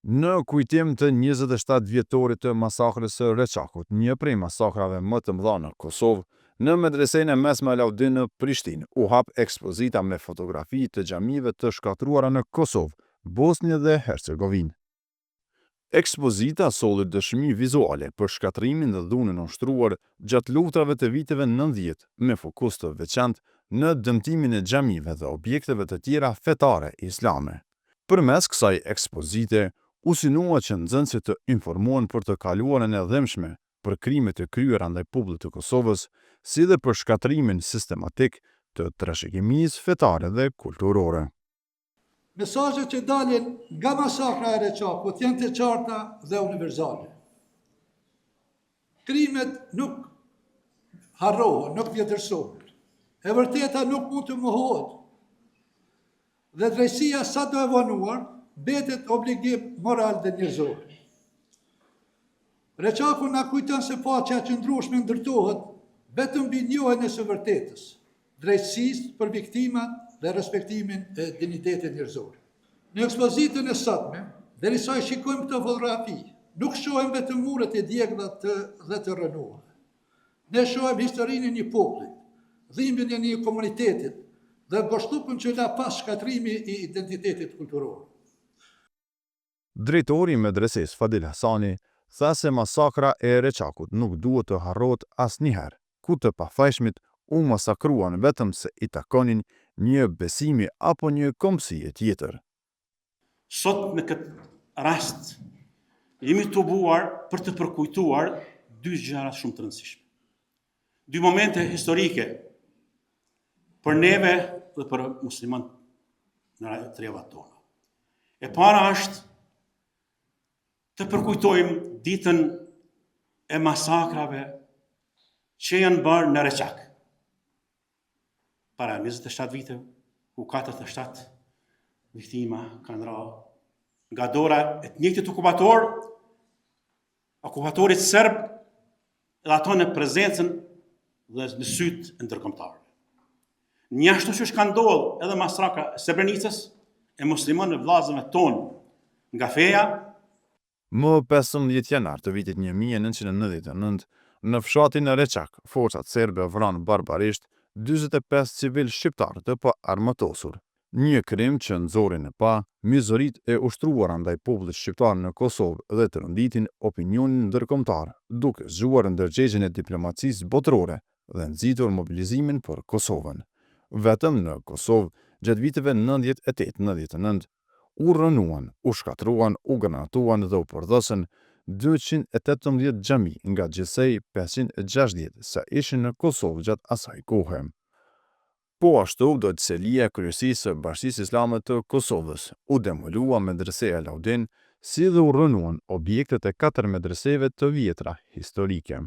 Në kujtim të 27 vjetorit të masakrës së Reçakut, një prej masakrave më të mëdha në Kosovë, në medresenë e mesme Alaudin në Prishtinë, u hap ekspozita me fotografi të xhamive të shkatërruara në Kosovë, Bosnjë dhe Hercegovinë. Ekspozita solli dëshmi vizuale për shkatërrimin dhe dhunën e ushtruar gjatë luftërave të viteve 90, me fokus të veçantë në dëmtimin e xhamive dhe objekteve të tjera fetare islame. Përmes kësaj ekspozite, u synua që nxënësit të informohen për të kaluarën e dhimbshme, për krimet e kryera ndaj popullit të Kosovës, si dhe për shkatërrimin sistematik të trashëgimisë fetare dhe kulturore. Mesazhet që dalin nga masakra e Reçakut janë të qarta dhe universale. Krimet nuk harrohen, nuk vjetërsohen. E vërteta nuk mund të mohohet. Dhe drejtësia sado e vonuar, mbetet obligim moral dhe njerëzor. Reçaku na kujton se paqja e qëndrueshme ndërtohet vetëm mbi njohjen e së vërtetës, drejtësisë për viktimat dhe respektimin e dinjitetit njerëzor. Në ekspozitën e sotme, derisa i shikojmë këto fotografi, nuk shohim vetëm muret e djegura dhe të rrënuara. Ne shohim historinë e një populli, dhimbjen e një komunitetit dhe boshllëkun që la pas shkatërrimi i identitetit kulturor. Drejtori i medresesë Fadil Hasani tha se masakra e Reçakut nuk duhet të harrohet asnjëherë, ku të pafajshmit u masakruan vetëm se i takonin një besimi apo një kombësie tjetër. Sot në këtë rast jemi tubuar për të përkujtuar dy gjëra shumë të rëndësishme. Dy momente historike për neve dhe për muslimanët në trevat tona. E para është të përkujtojmë ditën e masakrave që janë bërë në Reçak. Para 27 viteve, ku 47 viktima kanë ra nga dora e të njëjtit okupator, okupatorit serb dhe ato në prezencën dhe në sytë e ndërkombëtarëve. Njashtu qysh ka ndodhë edhe masakra e Srebrenicës e muslimanëve vllazëve tonë nga feja. Më 15 janar të vitit 1999, në fshatin Reçak, forcat serbe vranë barbarisht 45 civilë shqiptarë të paarmatosur. Një krim që nxori në pah mizoritë e ushtruara ndaj popullit shqiptar në Kosovë dhe tronditin opinionin ndërkombëtar, duke zgjuar ndërgjegjen e diplomacisë botërore dhe nxitur mobilizimin për Kosovën. Vetëm në Kosovë, gjatë viteve 98-99, u rrënuan, u shkatërruan, u granatuan dhe u përdhosën 218 xhami nga gjithsej 560 sa ishin në Kosovë gjatë asaj kohe. Po ashtu u dogj selia e Kryesisë së Bashkësisë Islame të Kosovës, u demolua Medreseja Alaudin, si dhe u rrënuan objektet e katër medreseve të vjetra historike.